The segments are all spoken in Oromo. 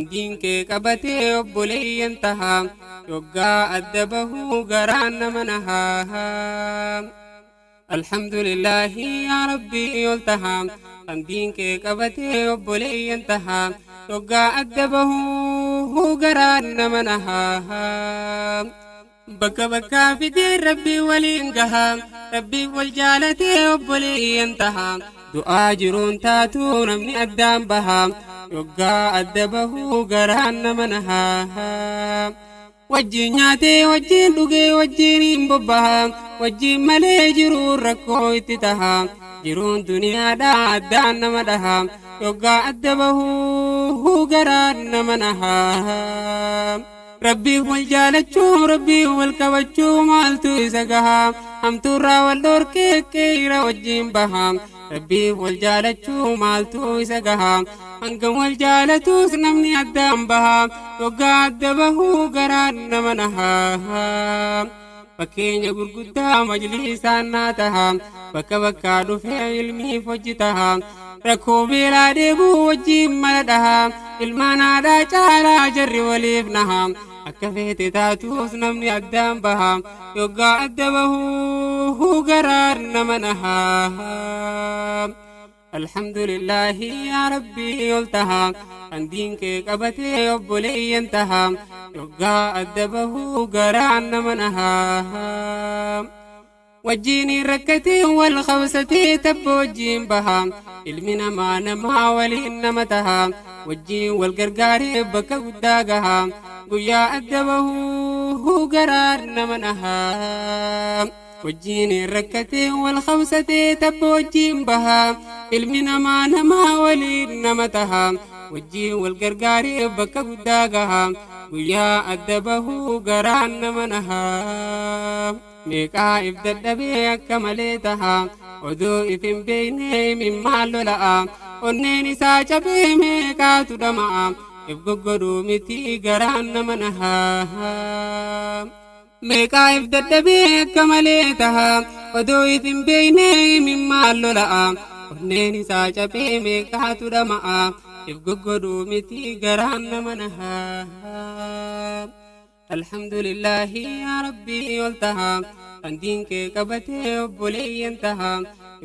Diin kee qabatee obboleeyyan taha, yoggaa adda bahuu garaan nama nahaa. Alhamdulillaahi yaa Rabbii ol taha, kan diin kee qabatee obboleeyyan taha, yoggaa adda bahuu garaan nama nahaa. Bakka bakkaa fidee Rabbii waliin gaha, Rabbii wal jaalatee obboleeyyan taha, du'aa jiruun taatu namni addaan baha, yoggaa adda bahuu garaan nama nahaa. Wajjin nyaatee wajjin dhugee wajjin hin bobbaha, wajjin malee jiruun rakkoo itti taha, jiruun duniyaadhaa addaan nama dhaha, yoggaa adda bahuu garaan nama nahaa. Rabbiif wal jaalachuu, Rabbiif wal qabachuu maaltu isa gaha, hamtuurraa wal dhorkee qeera wajjin baha, Rabbiif wal jaalachuu maaltu isa gaha, hangam wal jaalatus namni addaan baha, yoggaa adda bahuu garaan nama nahaa. Fakkeenya gurguddaa majlisaan naa taha, bakka bakkaa dhufee ilmiif hojii taha, rakkoo beelaa dheebuu wajjin mala dhaha, ilmaan haadhaa caalaa jarri waliif naha, akka feete taatus namni addaan baha, yoggaa adda bahuu garaan nama nahaa. Alhamdulillaahi yaa Rabbii ol taha, kan diin kee qabatee obboleeyyan taha, yoggaa adda bahuu garaan nama nahaa. Wajjin rakkatee wal qabsatee tabba wajjin baha, ilmi namaa namaa waliin nama taha, wajjin wal gargaaree bakka guddaa gaha, guyyaa adda bahuu garaan nama nahaa. Wajjin rakkatee wal qabsatee tabba wajjin baha, ilmi namaa namaa waliin nama taha, wajjin wal gargaaree bakka guddaa gaha, guyyaa adda bahuu garaan nama nahaa. Meeqaa if dadhabee akka malee taha, oduu if hin beekne imimmaan lola'a, onneen isaa cabee meeqaatu dhama'a, if goggodhuu miti garaan nama nahaa. Meeqaa if dadhabee akka malee taha, oduu if hin beekne imimmaan lola'a, onneen isaa cabee meeqaatu dhama'a, if goggodhuu miti garaan nama nahaa. Alhamdulillaahi yaa Rabbii ol taha, kan diin kee qabatee obboleeyyan taha,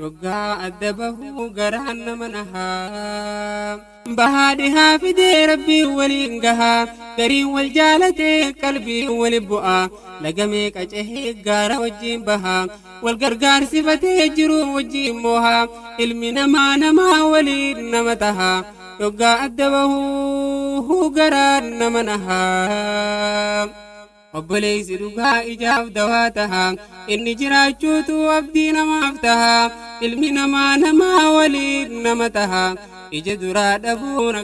yoggaa adda bahuu garaan nama nahaa. Bahaa dhihaa fidee Rabbii waliin gaha, gariin wal jaalatee qalbii wali bu'a, laga meeqa cehee gaara wajjin baha, wal gargaarsifatee jiruu wajjin mooha, ilmi namaa namaa waliin nama taha, yoggaa adda bahuu garaan nama nahaa. Obboleessi dhugaa ijaaf dawaa taha, inni jiraachuutu abdii namaaf taha, ilmi namaa namaa waliin nama taha, ija duraa dhabuun.